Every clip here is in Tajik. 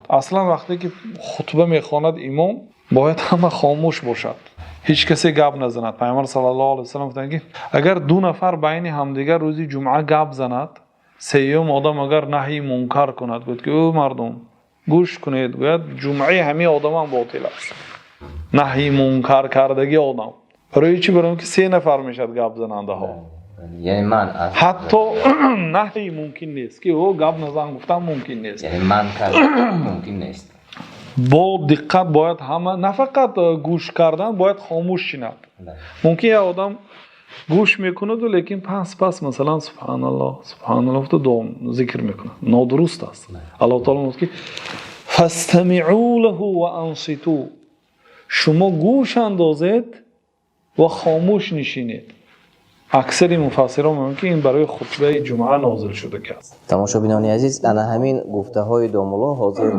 Аслан вақте ки хутба мехонад имом, бояд ҳама хомӯш бошад, ҳеҷ касе гап назанад. Паёмбар саллаллоҳу алайҳи васаллам гуфтанд, ки агар ду нафар байни ҳамдигар рӯзи ҷумъа гап занад, сеюм одам агар наҳйи мункар кунад, гуфт ки: «Ӯ мардум, гӯш кунед», гӯяд, ҷумъаи ҳамаи одам ҳам ботил аст. Наҳйи мункар кардагии одам. Барои чӣ? Барои инки се нафар мешавад гап занандаҳо. Яъне ман аз Ҳатто наҳй мумкин нест, ки ӯ гап назан гуфтан мумкин нест. Яъне ман кардан мумкин нест. Бо диққат бояд ҳама, на фақат гӯш кардан, бояд хомӯш шинад. Мумкин як одам гӯш мекунаду, лекин пас пас масалан «Субҳаналлоҳ, субҳаналлоҳ» гуфта дуо зикр мекунад, нодуруст аст. Аллоҳ таоло мегӯяд, ки فاستمعوا له وأنصتوا, шумо гӯш андозед ва хомӯш нишинед. Аксари муфассирон мегӯянд, ки ин барои хутбаи ҷумъа нозил шуда аст. Тамошобинони азиз, ана ҳамин гуфтаҳои домулло ҳозир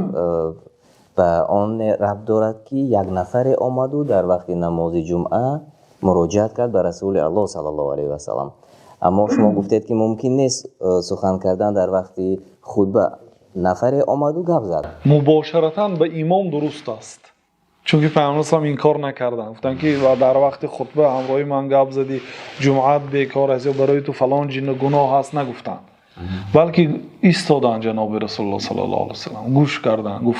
ба он рабт дорад, ки як нафаре омаду дар вақти намози ҷумъа муроҷиат кард ба Расули Аллоҳ саллаллоҳу алайҳи васаллам. Аммо шумо гуфтед, ки мумкин нест сухан кардан дар вақти хутба. Нафаре омаду гап зад. Мубошаратан ба имом дуруст аст, чунки Паёмбар салам инкор накарданд. Гуфтанд, ки дар вақти хутба ҳамроҳи ман гап задӣ, ҷумъат бекор аст ё барои ту фалон ҷин гуноҳ аст, нагуфтанд, балки истоданд. Ҷаноби Расулуллоҳ саллаллоҳу алайҳи васаллам гӯш карданд, гуфт.